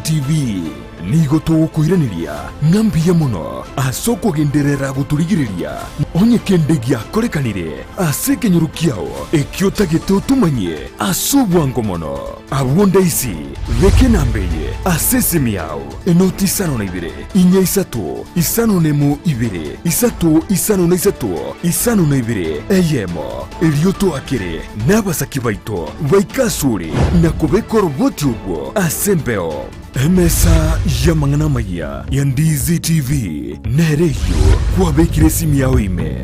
TV, nigo togokoiraneria ng'a mbuya mono ase okogenderera gotorigereria. Onye kende giakorekanire ase ekenyoro kiao ekio otagete otomanyie ase obwango mono, abwo ndaisi beka enamba eye ase esimi yao, enoti isano na ibere, inya isato, isano nemo ibere, isato isano na isato, isano na ibere, eyemo, erio toakere nabasaki baito baike asore na kobeka oroboti orwo ase embeo. Emesa y'amang'ana amayia ya Ndizi TV nere eyio kwabekire esimi yao ime.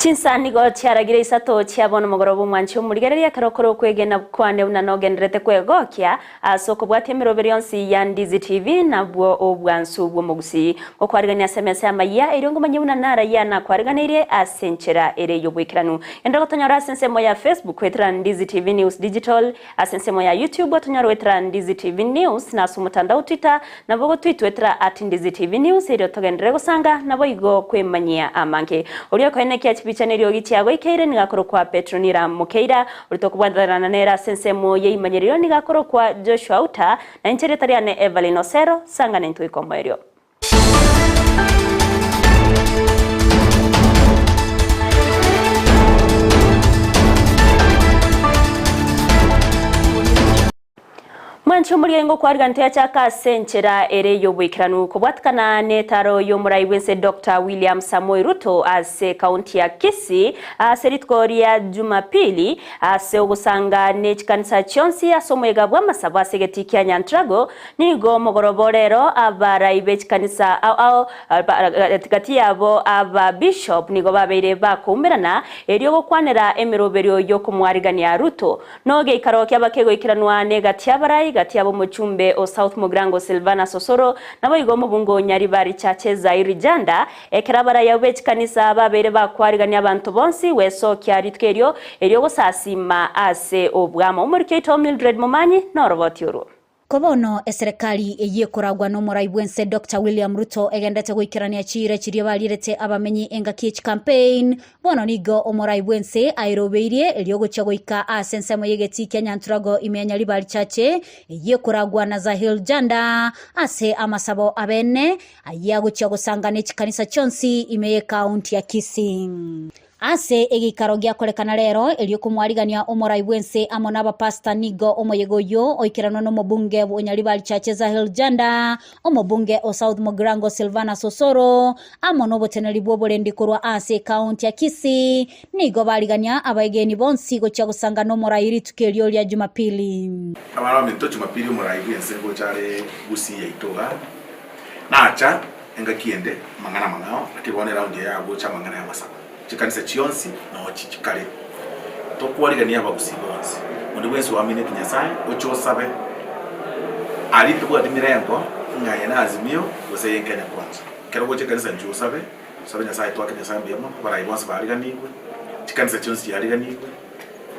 Chinsa nigo chiaragire isato chia bono mogoroba omwanchi omorigereria ekero okore okwegena kwane buna nogendererete kwegokia Ase okobwatia emeroberio yonsi ya Ndizi TV nabwo obwansu bw'omogusii. Ngokwarigania ase emesa y'amayia erio ngomanye buna narayia nakwariganeirie ase enchera ere y'oboikeranu. Genderera gotonyora ase ensemo ya Facebook goetera Ndizi TV News Digital, ase ensemo ya YouTube otonyore goetera Ndizi TV News na ase omotandao Twitter nabo gotwitwetera at Ndizi TV News erio togenderere gosanga naboigo kwemanyia amange. Oria okoenekia chibicha neriogi chiagoikeire nigo akorokwa Petronila Mokeira. Oria tokobwaterana nere ase ensemo y'eimanyererio nigo akorokwa Joshua Uta, na inche erieta riane Evelyn Osero, sangana intwe goika omoerio. Mwanche omoriaingo kwariganete yachaka ase enchera ere y'oboikeranu kobwatikana n'etaro y'omorai bw'ense Doctor William Samoei Ruto ase ekaunti ya Kisii ase rituko ria Jumapili ase ogosanga ne chikanisa chionsi ase omoyega bw'amasabo ase egetii kia Nyantrago nigo omogoroba orero abarai be chikanisa ao ao gati yabo aba Bishop nigo babeire bakoumerana erio gokwanera emeroberio y'okomwarigania Ruto Nogeikaro kiaba kegoikeranwa negati y'abarai gati y'ab'omochumbe o South Mugirango Silvanus Osoro, naboigo omobunge o Nyaribari Chache Zairi Janda, ekero abarai abwo be chikanisa babeire bakwarigania abanto bonsi gwesokia rituko erio erio gosasiima ase obwamo. Omoriki oito Mildred Momanyi noroboti orwo. Ko bono eserekari eyio ekoragwa nomorai bw'ense Doctor William Ruto egendete goikerania chiira chiria barierete abamenyi engaki ye chicampaign, bono nigo omorai bw'ense aerobeirie erio gochia goika ase ensemo y'egetii kia Nyanturago ime ya Nyaribari Chache eyio ekoragwa na Zahil Janda ase amasabo abene ayio agochia gosanga ne chikanisa chionsi ime y'ecounty ya Kisii. Ase egeikaro giakorekana rero, erio komwarigania omorai bw'ense amo nabapastor nigo omoyega oyio oikeranwe nomobunge o Nyaribari Chache Zahil Janda, omobunge o South Mugirango Silvanus Osoro, amo noboteneneri bw'oborendi korwa ase ecounty ya Kisii, nigo barigania abaegeni bonsi gochia gosanga nomorai rituko erio ria Jumapili. Abana baminto, Jumapili omorai bw'ense ngocha are Gusii yaito igaa, nacha. Engaki ende amang'ana amang'ao, lakini bono eraundi eye yagocha amang'ana y'amasabo. Chikanisa chionsi nao chichikare. Tokwarigania abagusii bonsi. Onde bwensi oamineti Nyasae, oche osabe. Aria tobwati mirengo ng'a eye na Azimio gose eye Kenya Kwanza. Ekero ogocha ekanisa inchuo osabe, osabe Nyasae twake Nyasae mbuya mono, abarai bonsi bariganigwe, chikanisa chionsi chiariganigwe.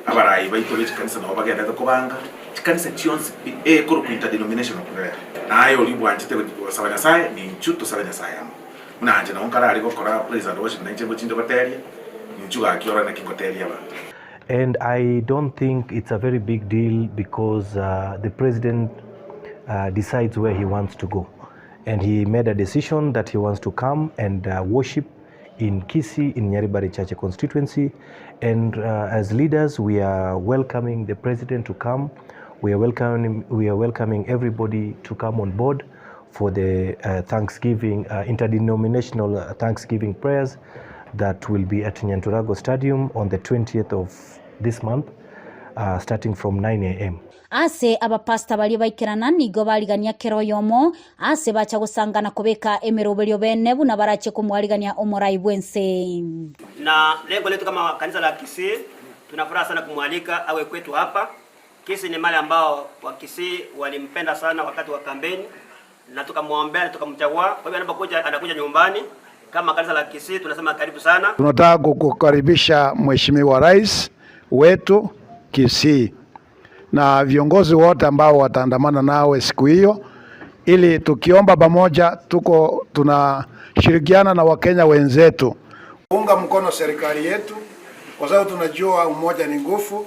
Abarai baito be chikanisa nabo bagenderete kobanga chikanisa chionsi pi ekorokwa interdenominational prayer. Na aye oria bwanchete gosaba Nyasae, ninchu tosabe Nyasae amo. Buna anche nabo nkarare gokora praise and worship nainche ngochinde goteria, ninchu gaki orore naki ngoteria abanto. And I don't think it's a very big deal because the president decides where he wants to go and he made a decision that he wants to come and worship in Kisii in Nyaribari Chache constituency and uh, as leaders we are welcoming the president to come we are welcoming we are welcoming everybody to come on board for the uh, Thanksgiving uh, interdenominational uh, Thanksgiving prayers that will be at Nyanturago Stadium on the 20th of this month uh, starting from 9 a.m. Ase abapastor baria baikerana nigo barigania kera oyomo ase bacha gosangana kobeka emeroberio bene buna barache komwarigania omorai bw'ense. Na lengo letu kama kanisa la Kisii tuna furaha sana kumwalika awe kwetu hapa. Kisii ni mahali ambao wa Kisii walimpenda sana wakati wa kampeni na tukamwombea na tukamchagua. Kwa hivyo anapokuja anakuja nyumbani kama kanisa la Kisii tunasema karibu sana. Tunataka kukukaribisha Mheshimiwa Rais wetu Kisii na viongozi wote ambao wataandamana nawe siku hiyo, ili tukiomba pamoja, tuko tunashirikiana na Wakenya wenzetu kuunga mkono serikali yetu, kwa sababu tunajua umoja ni nguvu.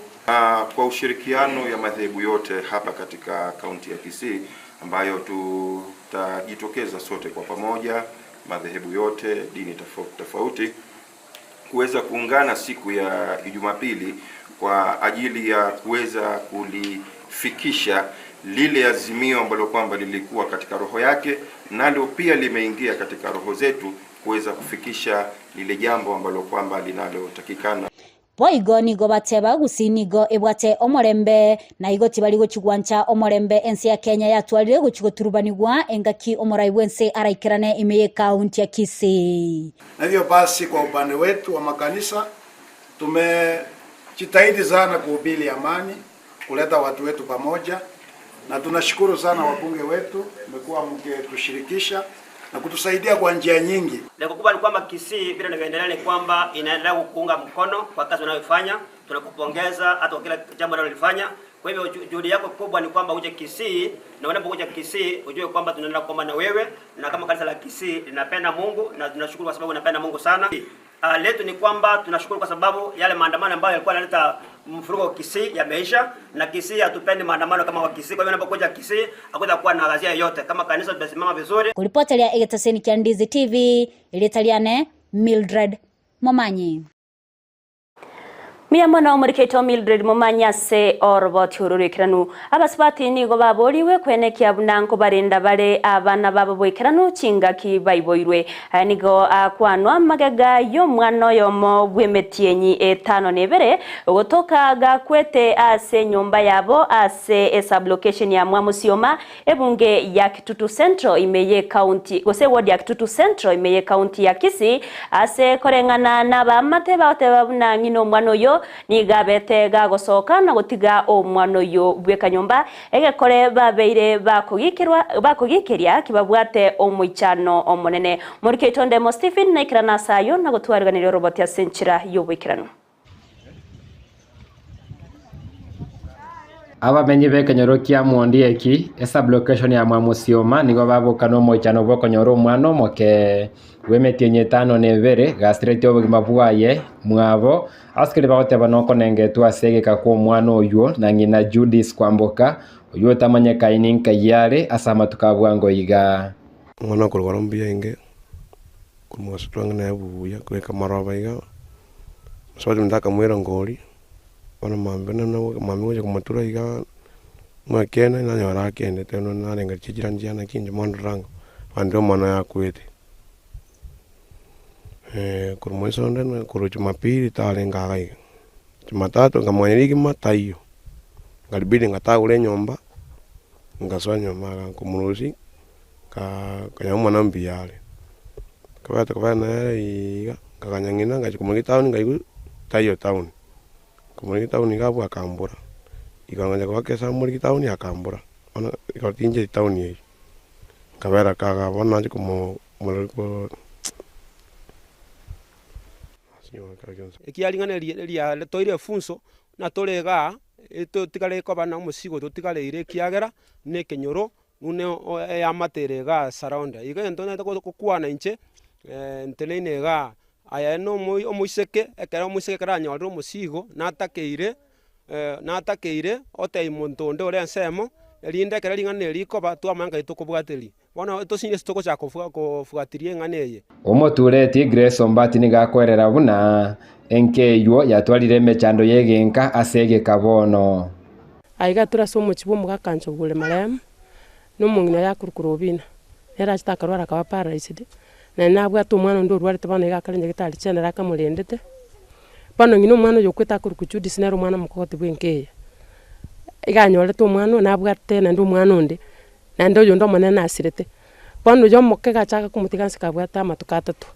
Kwa ushirikiano ya madhehebu yote hapa katika kaunti ya Kisii ambayo tutajitokeza sote kwa pamoja, madhehebu yote, dini tofauti tofauti, kuweza kuungana siku ya Jumapili kwa ajili ya kuweza kulifikisha lile azimio ambalo kwamba lilikuwa katika roho yake, nalo pia limeingia katika roho zetu kuweza kufikisha lile jambo ambalo kwamba linalotakikana. Boigo nigo bateba gusii nigo ebwate omorembe na igo tibari gochigwancha omorembe ense ya Kenya yatwarire gochi goturubanigwa engaki omorai bwense araikerane ime ye kaunti ya Kisii. Na hivyo basi, kwa upande wetu wa makanisa tumejitahidi sana kuhubiri amani, kuleta watu wetu pamoja, na tunashukuru sana wabunge wetu, mmekuwa mkitushirikisha na kutusaidia kwa njia nyingi. Lengo kubwa ni kwamba Kisii vile inavyoendelea ni kwamba inaendelea kuunga mkono kwa kazi unayofanya. Tunakupongeza hata kwa kila jambo unalolifanya. Kwa hivyo juhudi yako kubwa ni kwamba uje Kisii, na unapokuja Kisii ujue kwamba tunaenda kuomba na wewe, na kama kanisa la Kisii linapenda Mungu na tunashukuru kwa sababu unapenda Mungu sana. Letu ni kwamba tunashukuru kwa sababu yale maandamano ambayo yalikuwa yanaleta mfuruko Kisii yameisha, na Kisii hatupendi maandamano kama wa Kisii. Kwa hivyo unapokuja Kisii hakutakuwa na ghasia yoyote. Kama kanisa tumesimama vizuri. Kuripoteria egetaseni kia Ndizi TV ritariane Mildred Momanyi. Mia mono omorikeito Mildred Momanyi ase oroboti ororwekeranu abasubati nigo baboriwe kwenekia buna barinda bare abana babo bwekeranu chingaki baiboirwe. Aya nigo akwanwa magega y'omwana oyomo bw'emetienyi etano nebere gotoka gakwete ase nyumba yabo ase esublocation ya Mwamusioma ebunge ya Kitutu Central imeye county gose ward ya Kitutu Central imeye county ya Kisii ase koreng'ana n'abamate bateba buna ng'ina omwana oyo nigabete gagosoka na gotiga omwana oyo bweka nyomba egekore babeire bakogikirwa bakogikeria kibabwate omoichano omonene morikeito ndemo Stephen naikirana sayo na gotwariganire robot ya senchira yobwikirano. Abamenyi bekenyoro kia mondi eki esublocation ya Mwamusioma nigo baboka n'omoichano bwokonyora omwana omoke bw'emetienyi etano na ebere gasiretie obogima bwaye mwabo asikari bagoteba nokonengetwa ase egeka kwa omwana oywo na ng'ina Judith Kwamboka oywo otamanyekaine nkai ase amatuko abwango iga. Omwana okorwara mbuya inge korwa twange naye buya goika maroba iga mosubati ominto akamwera ngori bono mambia mambia gocha komotura iga mwakene nanyora akendete narenga chichirani chiana kinche mono rango bande omwana oyo akwete. Korwa mwezi onde korwa jumapili tarenge iga iga jumatatu nkamanya rigima taiyo nkaribidi ngatagora enyomba nkasoa nyomba iga nkomorusia nkanyora omwana mbuya are kabata kobana nere iga nkaganya ng'ina ngachi komorika etown nkaigwa taiyo town komorika etown iga abwo akambura igo ngacha kobakesa morika etown akambura bono igo tincheti etown eywo nkabera kaga bono nachi komo ko Ekiaring'ana eria toire efunso natore igaa totigare koba na omosigo totigareire ekiagera na ekenyoro buna eyamatere igaa surround. Igo egento naete gokwana inche nteneine igaa aya na omoiseke ekero omoiseke ekero anyorire omosigo natakeire natakeire otebia monto onde ore ensemo erinde ekero ring'ana eri rikoba twamanya nkai tokobwateria bono tosinye togochaka kofuatiria eng'ana eye. Omotureti Grace Ombati nigo akwerera buna enke eywo yatwarire emechando ya egenka ase egeka bono. Aiga tore ase omochi bwa omogaka Nchogu ore marehemu, na omong'ina oye akorokwa Robina, nere achete akarwara akaba paralyzed, naende nabwate omwana onde orwarete bono iga akare nyagetari general akamorendete. Bono ng'ina omwana oyo okwete akorokwa Judith nere omwana omokogoti bwa enka eye. Iga anyorete omwana oyo nabwate naende omwana onde, naende oyonde omonene nasirete. Bono oyo omoke iga achaka komotiga nse kabwate amatuko atato,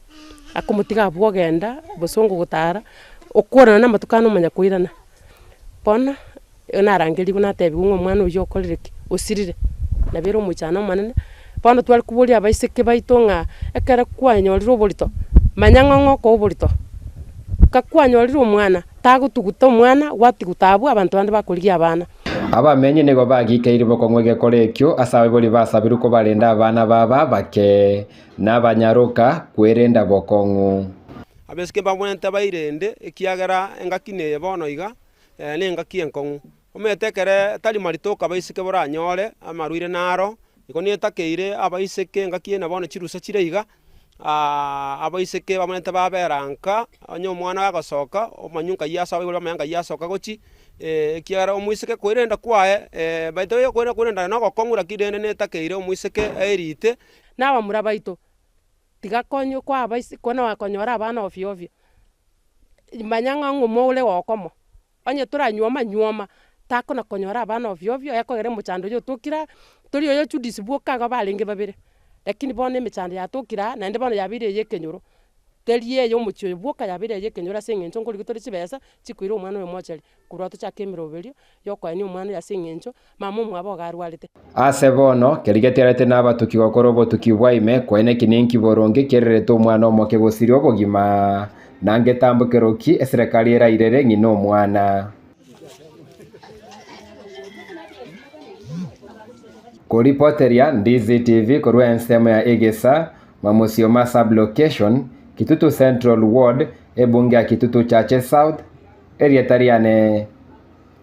akomotiga abwo ogenda bosongo gotara, okworana na amatuko ane omanya koirana. Bono, narangerigwe natebiwa ng'a omwana oyio okorire ki? Osirire, nabo ere omoichano omonene. Bono tware koboria abaiseke baito ng'a ekero kwanyorire oborito, manya ng'a ng'a okoa oborito, ka kwanyorire omwana, tagotuguta omwana, gwatiguta abwo abanto bande bakorigia abana. Abamenyi nigo bagikeire bokong'u egekora ekio ase abaibori basabirwe kobarenda abana babo abake, na abanyaroka kwerenda bokong'u. Abaiseke mbabwenerete bairende, ekiagera engaki neye bono iga, nengaki enkong'u. Omanyete ekere tari marito oka abaiseke boranyore amarwaire naro, igo netakeire abaiseke engaki eye na bono chirusa chire iga, abaiseke bamanyete babera nka, onye omwana gagosoka, omanywe nkai asoka abaibori bamanye nkai asoka gochia, ekiagera omoiseke kwerenda kwaye by the way okwerenda kwerenda na ogokong'u lakini rende netakeire omoiseke aerite. Na abamura baito, tiga konye kwa abaisi kona konyora abana ovyo ovyo, manya ng'a ng'o more gokomo. Onye toranyuoma nyuoma, takona konyora abana ovyo ovyo, ekogera emochando oyio otokire aa, tori oyo Judisi bwoka iga barenge babere, lakini bono emechando yatokire aa, naende bono yabeire eye ekenyoro, teri eye omochie oyo bwoka yabeire eye ekenyoro ase eng'encho nkorigia tore chibesa, chikoira omwana oyo mochari, korwa tochake emeroberio, ya okoenia omwana oyo ase eng'encho, mama omwabo iga arwarete. Ase bono, keria getiarete nabatuki gokora obotuki bwa ime, koene eki ninki boronge kererete omwana omoke gosiria obogima, na ngetambokero ki eserekari erairere ng'ina omwana? Koripoteria Ndizi TV korwa ensemo ya Egesa, Mamusioma Sub-location, Kitutu Central Ward, ebunge ya Kitutu Chache South, erieta riane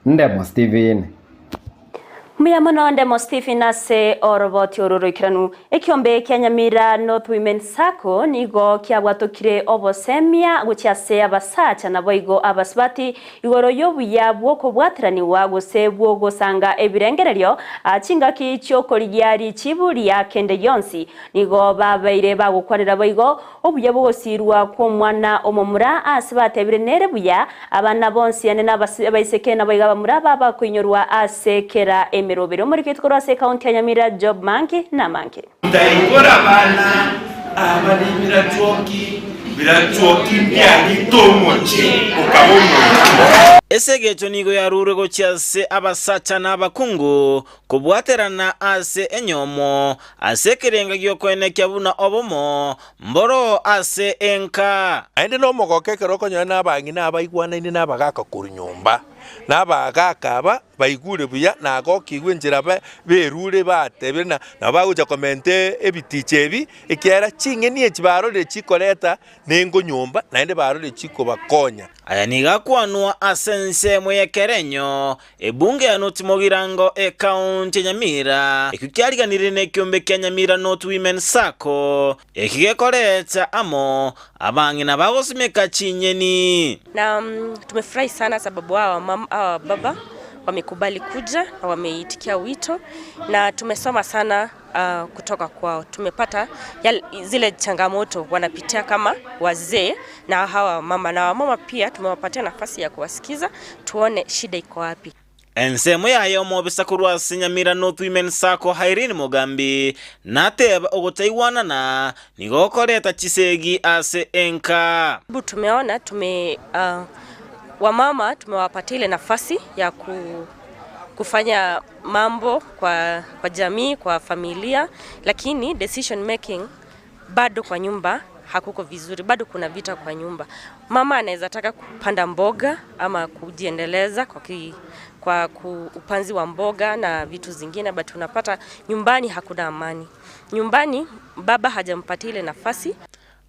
Ndemo Stephen. Mbuya mono Ndemo Stephen ase oroboti oro roikeranu. Ekiombe kia Nyamira North Women Sacco nigo kiabwatokire obosemia gochia ase abasacha naboigo abasubati igoro y'obuya bw'okobwateranigwa gose bw'ogosanga ebirengererio chingaki chi'okorigia richibu ria kende gionsi. Nigo babeire bagokwanera boigo Obuya bw'ogosiirwa kw'omwana omomura aase batebire nere buya, abana bonsi ane nabaiseke naboigo abamura babakoinyorwa ase kera emeroberi. Omoriketi korwa ase ekaunti ya Nyamira Job Manki namange. Ntaibora abana aba nebirachwoki, birachwoki mbiagite omochie okaba omochie. Esegecho nigo yarurwe gochia ase abasacha na abakungu Kobwaterana ase enyomo ase ekerenga gi'okoenekia buna obomo mboro ase enka. Naende nomogooko ekero okonyora nabang'ina abaigwanaine nabagaaka korwa nyomba, na abagaaka aba baigure buya na agokigwe enchera berure batebire na nabo bagocha komenta ebiticha ebi, ekiagera ching'eni echi barorire chikoreta nengo nyomba, naende barorire chikobakonya. Aya nigo akwanwa ase ensemo y'ekerenyo Ebunge ya North Mugirango ekaunti ya Nyamira ekio kiariganirie nekiombe kia Nyamira North Women Sacco eki gekoreta amo abang'ina bagosimeka chinyeni. Na tumefurahi sana sababu hawa wamama, hawa wababa wamekubali kuja na wameitikia wito na tumesoma sana uh, kutoka kwao. Tumepata yale, zile changamoto wanapitia kama wazee na hawa wamama, na wamama pia tumewapatia nafasi ya kuwasikiza tuone shida iko wapi. Ensemo yaye omobisa korwa ase Nyamira North Women Sacco Irene Mogambi nateba ogotaigwanana nigo gokoreta chisegi ase enka. Tumeona tume, uh, wamama tumewapatia ile nafasi ya ku, kufanya mambo kwa, kwa jamii, kwa familia, lakini decision making bado kwa nyumba hakuko vizuri, bado kuna vita kwa nyumba. Mama anaweza taka kupanda mboga ama kujiendeleza kwa, ki, kwa ku, upanzi wa mboga na vitu zingine, but unapata nyumbani hakuna amani. Nyumbani baba hajampatia ile nafasi.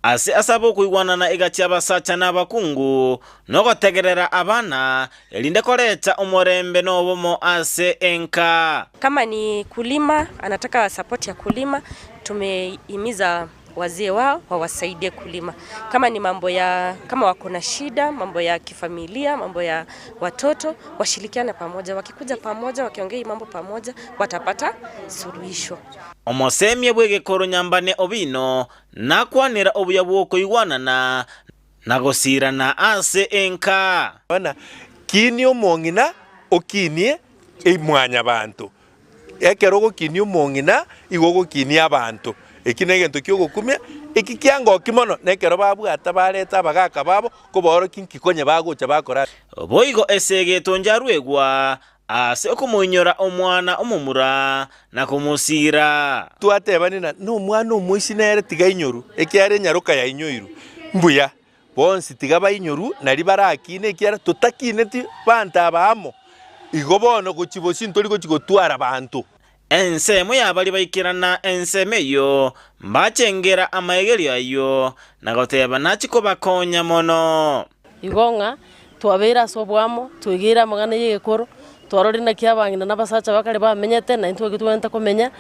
Ase asabe okoigwanana egati y'abasacha na abakungu, na ogotegerera abana, erinde koreta omorembe na obomo ase enka. Kama ni kulima, anataka support ya kulima, tumehimiza wazee wao wawasaidie kulima. Kama ni mambo ya kama wako na shida, mambo ya kifamilia, mambo ya watoto, washirikiane pamoja. Wakikuja pamoja, wakiongea hii mambo pamoja, watapata suluhisho. Omosemia bw'egekoro Nyambane Owino Nakwanera obuya bw'okoigwanana na gosiirana ase enka. Bana, kinia omong'ina, okinie Mwanyabanto. Ekero ogokinia omong'ina, igo ogokinia abanto. Eki negento ki'ogokumia, eki kiangoki mono, nekero babwata bareta abagaaka babo kobaorokia inki konya bagocha bakora. Boigo esegeto njaruegwa ase okomoinyora omwana omomura na komosiira. Twatebani ng'a nomwana omoisia nere tiga ainyorwe, ekiagera enyaroka yainyoirwe. Mbuya, bonsi tiga bainyorwe nario barakine, ekiagera totakineti banto aba amo. Igo bono gochia bosio ntori gochia gotwara banto. Ensemo ya baria baikerana ensemo eyio, mbachengera amaegerio ayio, na goteba nachie kobakonya mono. Igo ng'a twabeire ase oboamo, twegeire amang'ana y'egekoro, twarorire naki abang'ina na abasacha ba kare bamenyete, na intwe ekio tobwenerete komenya.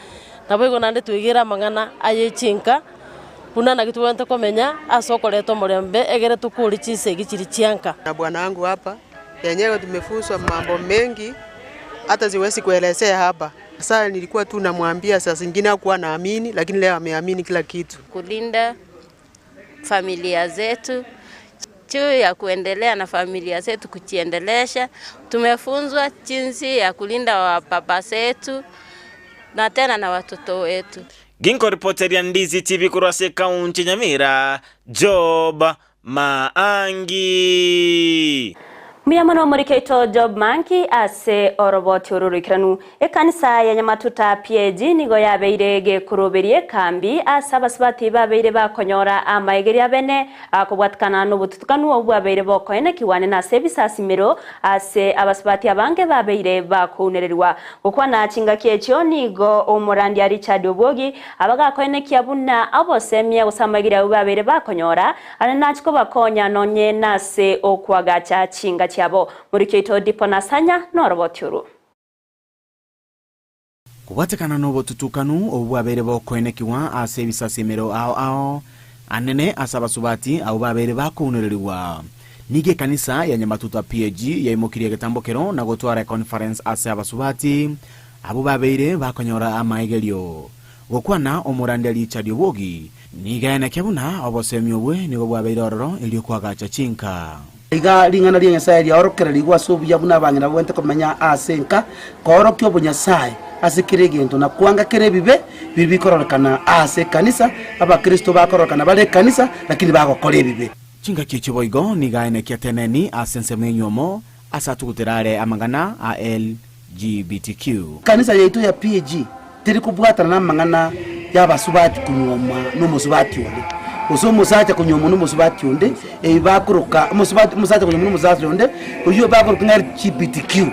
Naboigo naende twegeire amang'ana aye chinka, buna naki tobwenerete komenya ase okoreta omorembe egere tokore chinsegi chiria chianka. Na bwana wangu hapa, yenyewe tumefunzwa mambo mengi hata siwezi kuelezea hapa. Sasa nilikuwa tu namwambia saa zingine hakuwa naamini, lakini leo ameamini kila kitu. Kulinda familia zetu juu ya kuendelea na familia zetu kujiendelesha. Tumefunzwa jinsi ya kulinda wababa zetu na tena na watoto wetu. Ginkoripoteria Ndizi TV korwa ase ekaunti ya Nyamira, Job Maangi. Mbuya mono omoriki oito Job Manki ase oroboti oro roikeranu. Ekanisa ya Nyamatuta PAG nigo yabeire gekoroberia ekambi ase abasubati babeire bakonyora amaegerio abene akobwatikana nobotutukanu obwo bwabeire bokoenekigwa nene ase ebisasimero ase abasubati abange babeire bakounererigwa. Gokwana chingaki echio nigo omorandia Richard Obwogi abagakoenekia buna obosemia gose amaegerio abwo babeire bakonyora Aye nachie kobakonya nonye nase okoagacha chinga chiabo. Moriki oito Dipo Nasanya noroboti orwo. Kobwatekana nobotutukanu obwo bwabeire bokoenekigwa ase ebisasimero ao ao, anene ase abasubati abwo babeire bakounererigwa. Nigo ekanisa ya Nyamatuta PAG yaimokirie egetambokero na gotwara econference ase abasubati abwo babeire bakonyora amaegerio. Gokwana omorandia Richard Obwogi, nigo aenekia buna obosemi obwe nigo bwabeire ororo erio koagacha chinka. Iga ring'ana ria Nyasae riaorokererigwe ase obuya buna abang'ina bagwenerete komenya ase enka, koorokia obonyasae ase kera egento na kwanga kera ebibe biria bikororekana ase ekanisa, abakristo bakororekana bare ekanisa lakini bagokora ebibe. Chingaki echio boigo nigo aenekia teneni ase ensemo enywomo ase atugutera are amang'ana a LGBTQ. Ekanisa yaito ya PAG teri kobwatana namang'ana y'abasubati konyuoma nomosubati onde, gose omosacha konyuomwa nomosubati onde, ebi bakoroka omosubati omosacha konyuomwa nomosacha onde, oyio bakoroka ng'a LGBTQ.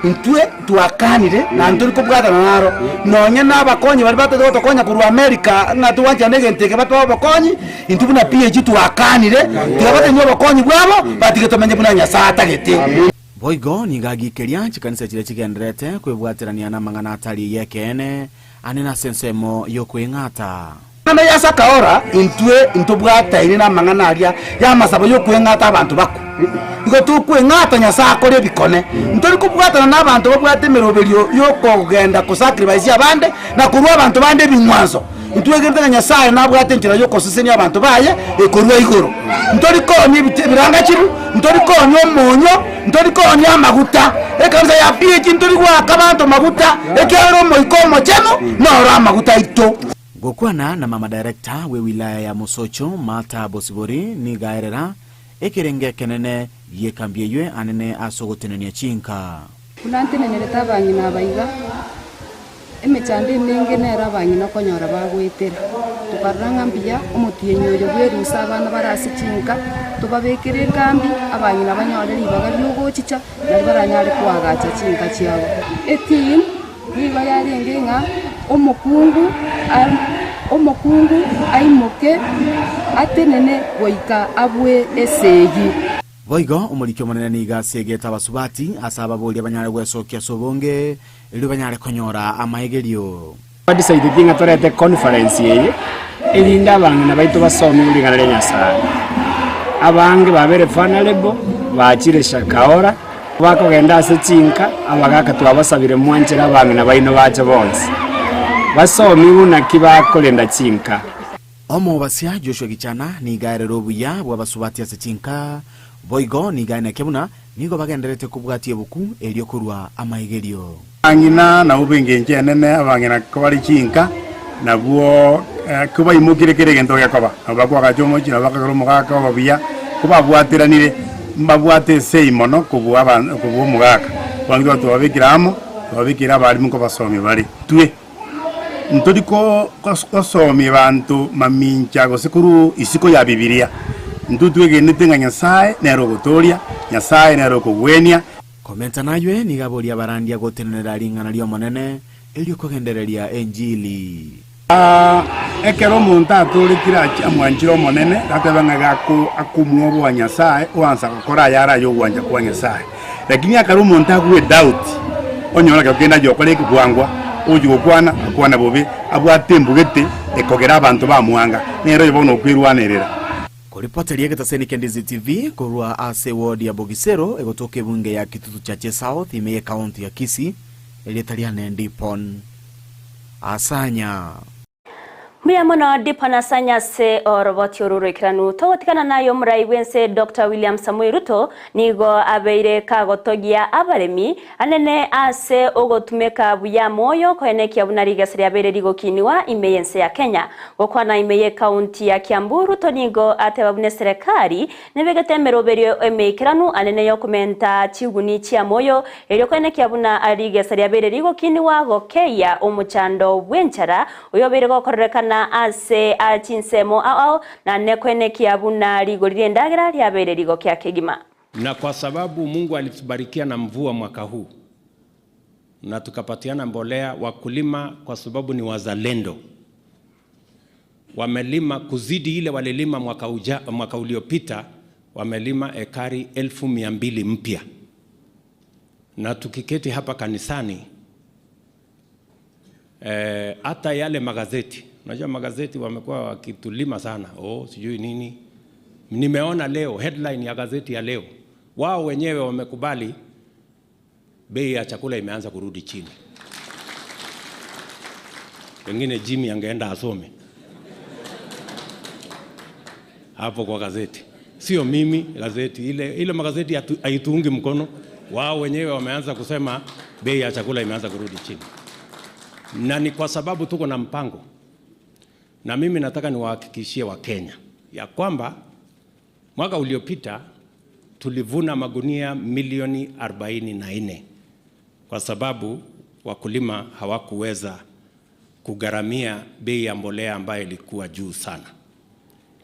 Intwe twakanire naende tori kobwatana naro, nonye na abakonyi baria batagete gotokonya korwa America ng'a togwancherane egento eke batoe obokonyi, intwe buna PAG twakanire, tiga batonywe obokonyi bwabo, batige tomenye buna Nyasaye atagete. Boigo nigo agiikeria chikanisa chiria chigendererete kwebwaterania namang'ana atari y'ekeene, ane nase ensemo y'okweng'ata. Amang'ana ya Sakaora, intwe ntobwataine namang'ana aria y'amasabo y'okweng'ata abanto bakwe. Igo tokweng'ata Nyasae akore ebikone. Ntori kobwatana nabanto babwate emeroberio y'okogenda kosacrifice abande na korua abanto bande ebing'wanso. Ntwegenete ng'a Nyasae nabwate enchera y'okosesenia abanto baye ekorua igoro. Ntori koonia ebirangachiru, ntori koonia omonyo, ntori koonia amaguta. Ekanisa ya PAG ntori goaka abanto maguta, ekiagera Omoika Omochenu noro amaguta aito. Gokwana na mama director we wilaya ya Mosocho Martha Bosibori nigo aerera ekerengo ekenene gi'ekambi eywe anene ase ogotenenia chinka. Buna ntenenerete abang'ina aba iga, emechando emenge nere abang'ina okonyora bagoetera. Tokarora ng'a mbuya omotienyi oyo bwerusa abana bare ase chinka, tobabekere ekambi, abang'ina banyore ribaga riogochicha, nario baranyare koagacha chinka chiabo. Etheme nigo yarenge ng'a omokungu omokungu aimoke atenene goika abue esegi. Boigo omoriki omonene nigo asegete abasubati ase ababoria banyare gwesokia ase obonge, erio banyare konyora amaegerio. Twadecideti ng'a torete conference eye erinde abang'ina baito basomigwe ring'ana ria Nyasaye. Abange babere vulnerable, bachire Shakahola, bakogenda ase chinka, abagaka twabasabire mwanchere abang'ina baino bache bonsi, basomigwe naki bakorenda chinka. Omobasia Joshua Gichana nigo aerere obuya bw'abasubati ase chinka, boigo nigo aenekia buna Nigo bagendererete kobwatia ebuku erio korwa amaigerio. Abang'ina nabwo b'engencho enene, abang'ina kobare chinka, nabwo kobaimokire kera egento gekoba, nabo bakoagacha omochie, nabo bakagera omogaka oba buya, kobabwateranire, mbabwate esegi mono kobua aba kobua omogaka. Bono nigo twababekire amo, twababekire abalimu nkobasomia bare. Twe ntori ko gosomia banto mamincha gose korwa isiko ya Bibilia. Intwe twegenete ng'a Nyasae nere ogotoria, Nyasae nere okogwenia. Komenta naywe nigo aboria abarandia gotenenera ring'ana ri'Omonene, erio kogendereria enchili. Ekero omonto atoorekire ache amwanchire Omonene, gatebe ng'a iga akomwoboa Nyasae, oansa gokora ayare ay'ogwancha kwa Nyasae. Lakini ekero omonto agwe doubt, onyore ekero kende aye okore ekebwangwa, ogochia gokwana, akwane bobe, abwate embugete ekogera abanto bamwanga, nere oyo bono okwerwanerera. Koripoteria egetaseni kia Ndizi TV korwa ase eward ya Bogisero egotoka ebunge ya Kitutu Chache South ime y'ecounty ya Kisii, erieta riane Dipon Asanya. Mbuya mono Dipon Asanya ase oroboti oru roikeranu. Togotigana naye omorai bw'ense Doctor William Samoei Ruto nigo abeire kagotogia abaremi anene ase ogotumeka buya amoyo koenekia buna rigesa riabeire rigokiniwa ime y'ense ya Kenya. Gokwana ime y'ekaunti ya Kiambu, Ruto nigo ateba buna eserekari nebegete emeroberio emeikeranu anene y'okomenta chiguni chi'amoyo erio koenekia buna rigesa riabeire rigokiniwa gokeyia omochando bw'enchara oyobeire gokorerekana ase chinsemo ao ao na nekoenekia buna rigori ri'endagera riabeire rigokia kegima. Na kwa sababu Mungu alitubarikia na mvua mwaka huu na tukapatiana mbolea, wakulima kwa sababu ni wazalendo wamelima kuzidi ile walilima mwaka, uja, mwaka uliopita wamelima ekari 200,000 mpya. Na tukiketi hapa kanisani hata yale magazeti, unajua magazeti wamekuwa wakitulima sana, oh, sijui nini. Nimeona leo headline ya gazeti ya leo, wao wenyewe wamekubali bei ya chakula imeanza kurudi chini. Pengine Jimmy angeenda asome hapo kwa gazeti, sio mimi. Gazeti ile ile magazeti haituungi mkono, wao wenyewe wameanza kusema bei ya chakula imeanza kurudi chini, na ni kwa sababu tuko na mpango, na mimi nataka niwahakikishie Wakenya ya kwamba mwaka uliopita tulivuna magunia milioni 44 kwa sababu wakulima hawakuweza kugharamia bei ya mbolea ambayo ilikuwa juu sana.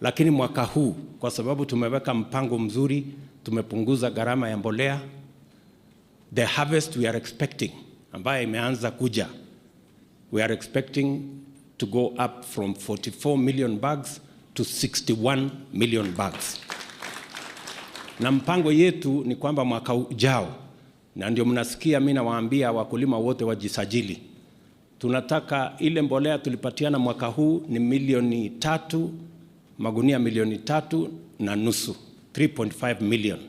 Lakini mwaka huu kwa sababu tumeweka mpango mzuri, tumepunguza gharama ya mbolea, the harvest we are expecting ambayo imeanza kuja, we are expecting to go up from 44 million bags to 61 million bags. Na mpango yetu ni kwamba mwaka ujao, na ndio mnasikia mimi nawaambia wakulima wote wajisajili. Tunataka ile mbolea tulipatiana mwaka huu ni milioni 3, magunia milioni 3.5, 3.5 million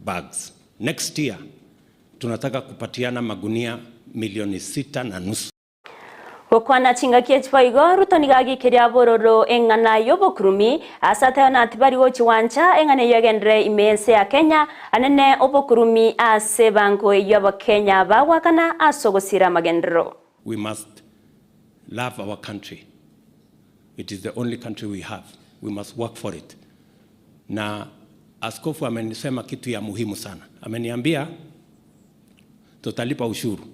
bags. Next year tunataka kupatiana magunia milioni 6.5. Gokwana chingaki echi boigo, Ruto nigo agikeria bororo eng'ana y'obokurumi ase atebe na tibari gochiwancha eng'ana eyio egenderere ime y'ense ya Kenya anene obokurumi ase ebango eyio abakenya bagwakana ase ogosira amagenderero. We must love our country. It is the only country we have. We must work for it. Na askofu amenisema kitu ya muhimu sana. Ameniambia tutalipa ushuru.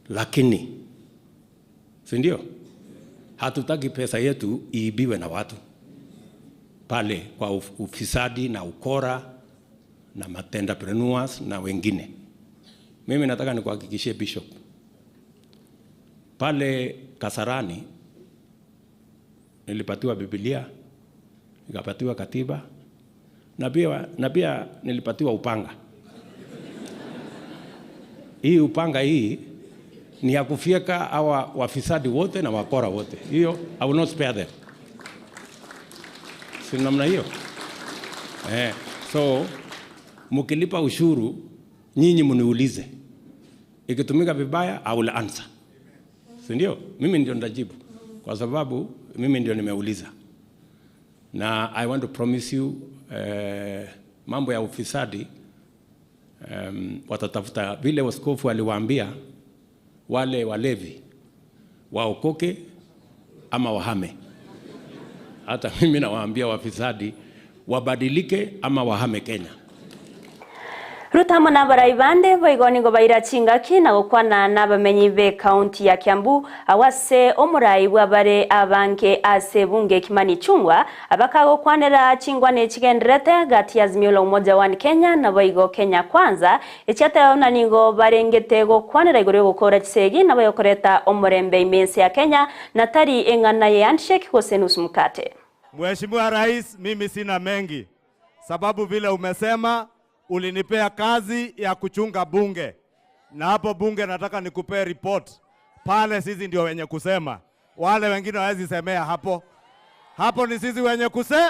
Lakini si ndio? Hatutaki pesa yetu iibiwe na watu pale kwa ufisadi na ukora na matendapreneurs na wengine. Mimi nataka nikuhakikishie Bishop, pale Kasarani nilipatiwa Biblia, nikapatiwa katiba na pia nilipatiwa upanga. Hii upanga hii ni ya kufyeka hawa wafisadi wote na wakora wote. Hiyo I will not spare them. Si namna hiyo? So mkilipa ushuru nyinyi mniulize. Ikitumika vibaya I will answer. Si ndio? Mimi ndio nitajibu kwa sababu mimi ndio nimeuliza. Na I want to promise you mambo ya ufisadi Um, watatafuta vile askofu aliwaambia wale walevi waokoke ama wahame. Hata mimi nawaambia wafisadi wabadilike ama wahame Kenya. Ruto amo na abarai bande boigo nigo baira chingaki na gokwana na abamenyi be county ya Kiambu awase omorai bw'abare abange ase bunge Kimani Ichung'wa abakagokwanera chingwana echigenderete gati ya Azimio la Umoja One Kenya na boigo Kenya Kwanza echiateba buna nigo barengete gokwanera igoro yogokora chisegi na bayokoreta omorembe ime ense ya Kenya na tari eng'ana ye handshake gose nusu mkate. Mheshimiwa Rais, mimi sina mengi, sababu vile umesema ulinipea kazi ya kuchunga bunge, na hapo bunge nataka nikupee report pale. Sisi ndio wenye kusema, wale wengine hawezi semea hapo. Hapo ni sisi wenye kuse.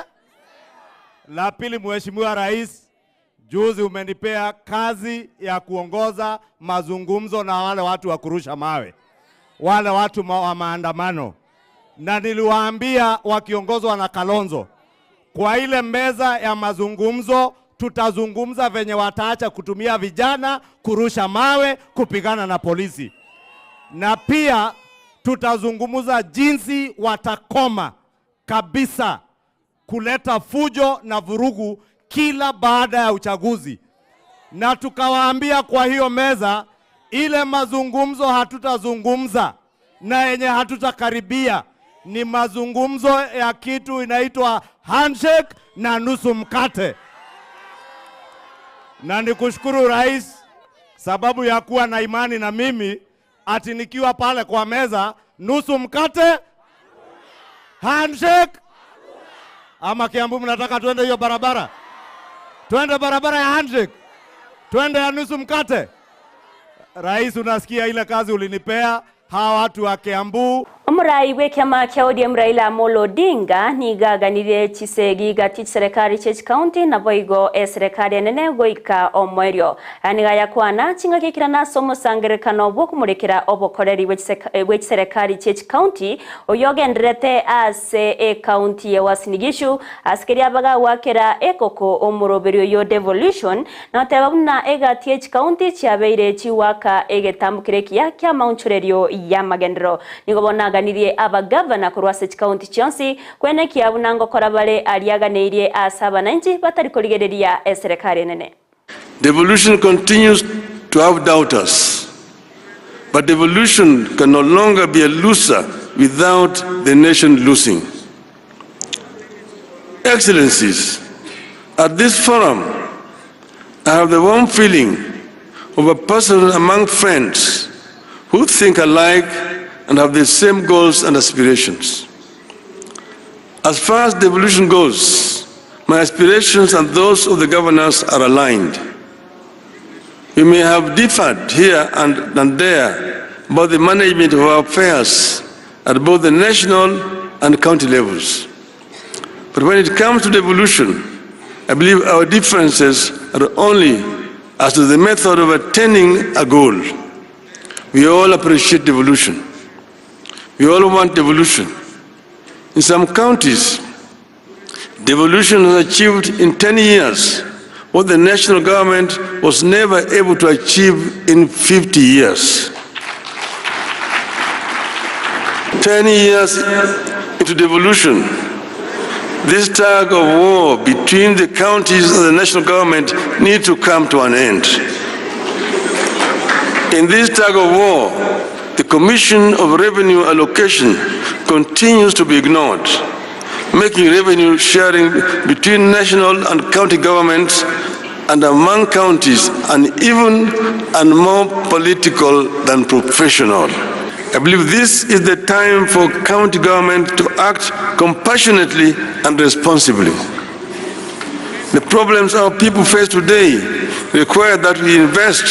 La pili, Mheshimiwa Rais, juzi umenipea kazi ya kuongoza mazungumzo na wale watu wa kurusha mawe, wale watu ma wa maandamano, na niliwaambia wakiongozwa na Kalonzo, kwa ile meza ya mazungumzo tutazungumza venye wataacha kutumia vijana kurusha mawe, kupigana na polisi, na pia tutazungumza jinsi watakoma kabisa kuleta fujo na vurugu kila baada ya uchaguzi. Na tukawaambia kwa hiyo meza, ile mazungumzo hatutazungumza na yenye hatutakaribia ni mazungumzo ya kitu inaitwa handshake na nusu mkate. Na nikushukuru Rais sababu ya kuwa na imani na mimi, ati nikiwa pale kwa meza nusu mkate handshake. Ama Kiambu mnataka tuende hiyo barabara? Twende barabara ya handshake, twende ya nusu mkate. Rais, unasikia ile kazi ulinipea hawa watu wa Kiambu. Omorai bw'ekiama kia ODM Raila Amolo Odinga nigaganirie chisegi gati chiserekari chia chikaunti naboigo eserekari enene goika omoerio. Aya niga yakwana chingaki ekirana ase omosangerekano bw'okomorekera obokoreri bwe chiserekari chia chikaunti oyo ogendererete ase ekaunti ya Uasin Gishu ase keria bagagwakera ekoko omoroberi oyo devolution noteba buna egati ye chikaunti chiabeire chiwaka egetambukire ekiya kia amaonchorerio y'amagenderero. Nigo bono aganirie abagavana korwa ase chikaunti chionsi kwenekia buna ngokora bare aria aganeirie ase abananchi batari korigereria eserekari enene. Devolution continues to have doubters, but devolution can no longer be a loser without the nation losing. Excellencies, at this forum, I have the warm feeling of a person among friends who think alike and have the same goals and aspirations. As far as devolution goes, my aspirations and those of the governors are aligned. We may have differed here and, and there about the management of our affairs at both the national and county levels. But when it comes to devolution, I believe our differences are only as to the method of attaining a goal. We all appreciate devolution. We all want devolution. In some counties, devolution has achieved in 10 years what the national government was never able to achieve in 50 years. 10 years into devolution, this tug of war between the counties and the national government need to come to an end. In this tug of war, the Commission of Revenue Allocation continues to be ignored, making revenue sharing between national and county governments and among counties uneven and more political than professional. I believe this is the time for county government to act compassionately and responsibly. The problems our people face today require that we invest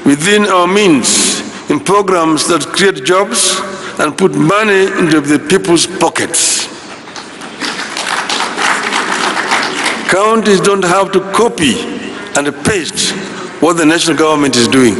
within our means in programs that create jobs and put money into the people's pockets. Counties don't have to copy and paste what the national government is doing.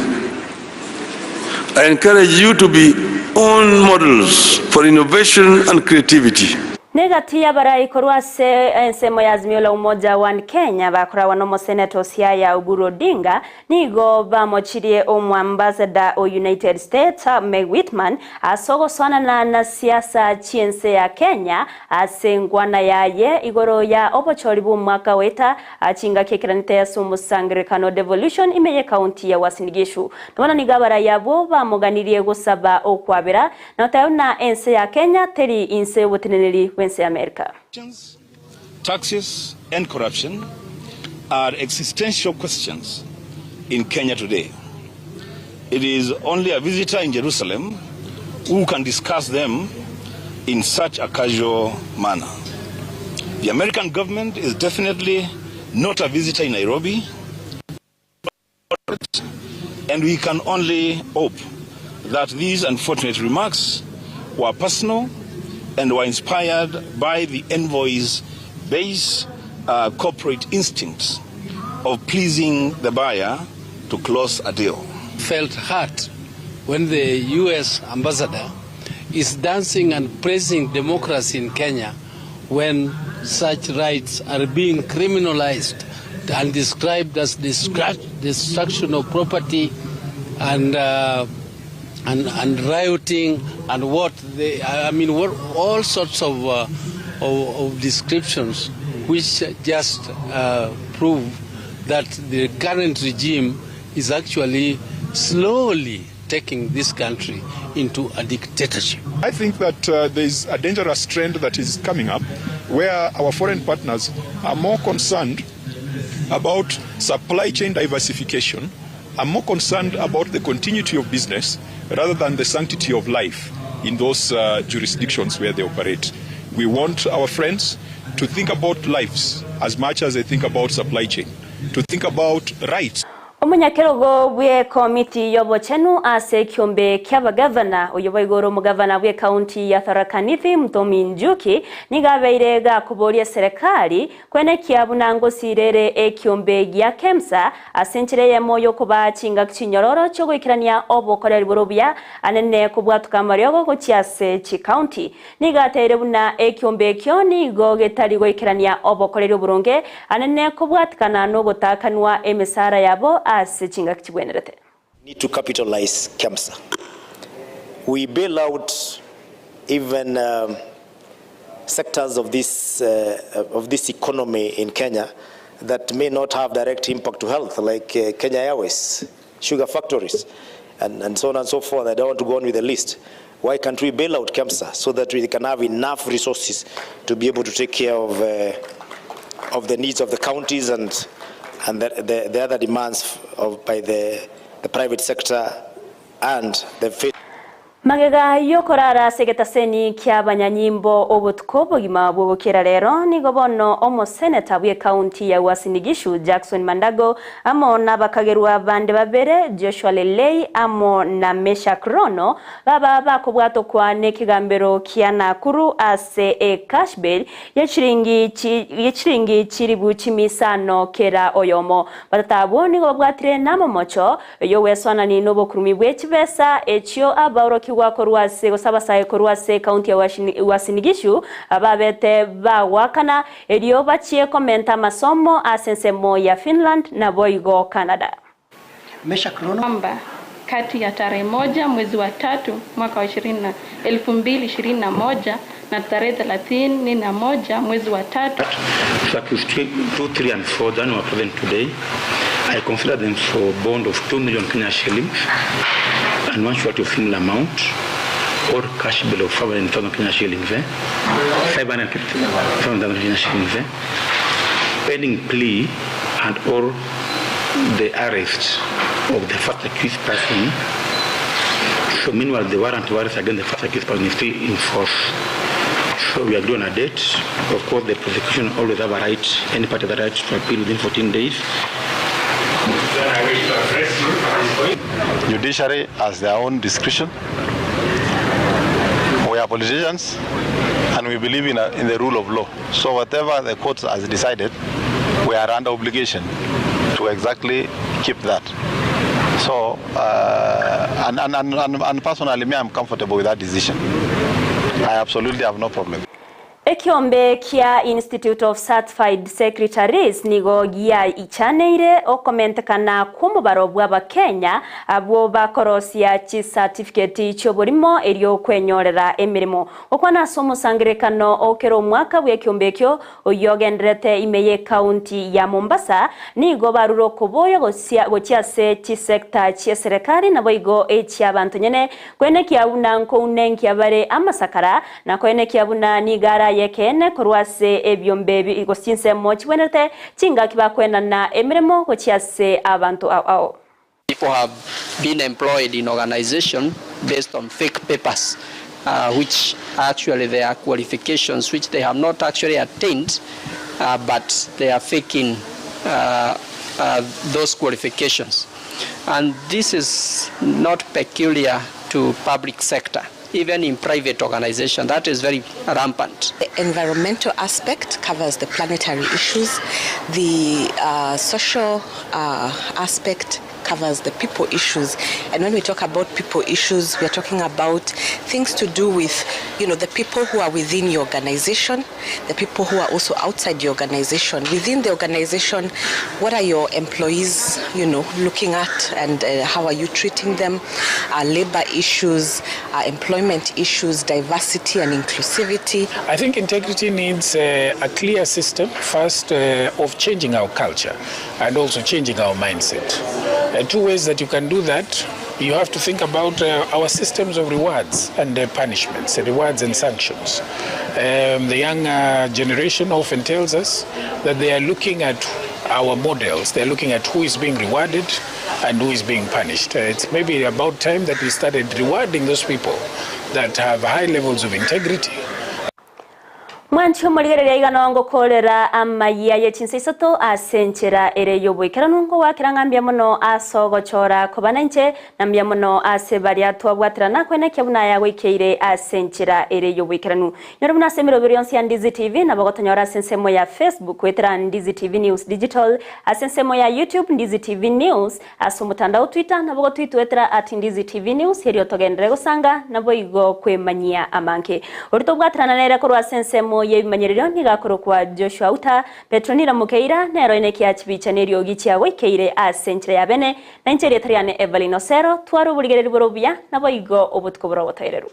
I encourage you to be own models for innovation and creativity. Negati y'abarai korwa ase ensemo ya Azimio la Umoja One Kenya bakoragwa n'omoseneta o Siaya Oburu Odinga nigo bamochirie omoambassador o United States Meg Whitman ase ogosoanana na siasa chi'ense ya Kenya ase enkwana yaye igoro ya obochori bw'omwaka oeta chingaki ekeranete ase omosangererekano Devolution ime y'ecounty ya Uasin Gishu. Bono nigo abarai abwo bamoganirie gosaba okwabera Na otebe buna ense ya Kenya teri inse y'oboteneneri bw'ense ya Amerika. Taxes and corruption are existential questions in Kenya today. It is only a visitor in Jerusalem who can discuss them in such a casual manner. The American government is definitely not a visitor in Nairobi, and we can only hope that these unfortunate remarks were personal and were inspired by the envoy's base corporate instincts of pleasing the buyer to close a deal. Felt hurt when the US ambassador is dancing and praising democracy in Kenya when such rights are being criminalized and described as destruction of property and, and, and rioting and what they, I mean, what, all sorts of, of, of descriptions which just prove that the current regime is actually slowly taking this country into a dictatorship. I think that there is a dangerous trend that is coming up where our foreign partners are more concerned about supply chain diversification, are more concerned about the continuity of business rather than the sanctity of life in those jurisdictions where they operate. We want our friends to think about lives as much as they think about supply chain, to think about rights. Omonyakerogo bw'ekomiti y'obochenu ase ekiombe ki'abagavana, oyio boigo ore omogavana bw'ekaunti ya Tharaka Nithi, Muthomi Njuki, nigo abeire gakoboria eserekari kwenekia buna ngosiira ere ekiombe gia Kemsa ase enchera eyemo y'okobaa chingaki chinyororo chi'ogoikerania obokoreri bore obuya anene kobwatoka amariogo gochia ase chikaunti. Nigo ateire buna ekiombe ekio nigo getari goikerania obokoreri oboronge anene kobwatikana nogotaakanwa emesara yabo ase chingaki chigwenerete. Need to capitalize KEMSA. We bail out even sectors of this, of this economy in Kenya that may not have direct impact to health, like Kenya Airways, sugar factories, and, and so on and so forth. I don't want to go on with the list. Why can't we bail out KEMSA so that we can have enough resources to be able to take care of, of the needs of the counties and, and the, the, the other demands of, by the, the private sector and the Magega y'okorara ase egetaseni ki'abanyanyimbo obotuko obogima bw'ogokera rero, nigo bono omoseneta bw'ecounty ya Uasin Gishu Jackson Mandago amo nabakagerwa bande babere Joshua Lelei amo na Meshack Rono baba bakobwatokwa nekegambero kia Nakuru ase ecash bail yechiringi yechiringi chiribu chimisano kera oyomo. Batato abwo nigo babwatire namomocho Oyogwesoanani nobokurumi bwe chibesa echio abaorokigwa korwa ase gose abasae korwa ase ekaunti ya Uasin Gishu babete bagoakana erio bachie komenta amasomo ase ensemo ya Finland naboigo Canada. Kwamba kati ya tarehe moja mwezi wa tatu mwaka wa 2021 na tarehe 31 mwezi wa tatu So accused 2, 3 and 4 then were present today. I consider them for bond of 2 million Kenya shillings and one surety of similar amount or cash bail of 500,000 Kenya shillings. Eh? 550,000 Kenya shillings. Eh? Pending plea and or the arrest of the first accused person. So meanwhile, the warrant to arrest against the first accused person is still in force. So we agree on a date. Of course, the prosecution always have a right, any party have a right to appeal within 14 days. Judiciary has their own discretion. We are politicians and we believe in, a, in the rule of law. So whatever the court has decided, we are under obligation to exactly keep that. So, and, and, and, and, and personally, me, I'm comfortable with that decision. I absolutely have no problem. Ekiombe kia Institute of Certified Secretaries nigo giaichaneire okomentekana kw'omobaro bw'Abakenya abwo bakorosia chisatifigeti chi'oborimo erio kwenyorera emeremo. Gokwana ase omosangererekano o kera omwaka bw'ekiombe ekio oyio ogendererete ime y'ecounty ya Mombasa, nigo barure okoboywa gochia ase chisector chi'eserekari naboigo echi'abanto nyene Koenekia buna nkounenkia bare amasakara, na koenekia buna nigo araye ekeene korwa ase ebiombe ebi gose chinsemo chigwenerete chingaki bakoenana emeremo gochia ase abanto ao ao. People have been employed in organization based on fake papers which actually their qualifications which they have not actually attained but they are faking those qualifications. And this is not peculiar to public sector, even in private organization that is very rampant. The environmental aspect covers the planetary issues, the uh, social uh, aspect covers the people issues. And when we talk about people issues, we are talking about things to do with, you know, the people who are within your organization, the people who are also outside the organization. Within the organization, what are your employees, you know, looking at and uh, how are you treating them? Uh, labor issues, uh, employment issues, diversity and inclusivity. I think integrity needs uh, a clear system, first, uh, of changing our culture and also changing our mindset. Uh, two ways that you can do that you have to think about uh, our systems of rewards and uh, punishments, rewards and sanctions. Um, the young uh, generation often tells us that they are looking at our models, they're looking at who is being rewarded and who is being punished. Uh, it's maybe about time that we started rewarding those people that have high levels of integrity. Mwanche omorigereria iga nongokorera amayia ye chinsa isato ase enchera ere y'oboikeranu ngowakera ng'a mbuya mono ase ogochora koba nainche na mbuya mono ase baria twabwaterana kwenekia buna aya goikeire ase enchera ere y'oboikeranu. Nyora buna ase emeroberi yonsi ya Ndizi TV nabo gotonyora ase ensemo ya Facebook goetera Ndizi TV News Digital, ase ensemo ya YouTube Ndizi TV News, Ase omotandao Twitter nabo gotwitwetera at Ndizi TV News erio togenderere gosanga naboigo kwemanyia amange. Oria tobwaterana nere korwa ase ensemo y'ebimanyererio nigo akorokwa Joshua Uta, Petronila Mukeira nero enekia chibicha neriogi chiagoikeire ase enchera ya bene, na inche erieta riane Evelyn Osero, tware oborigereria bore obuya naboigo obotuko bore obotoereru.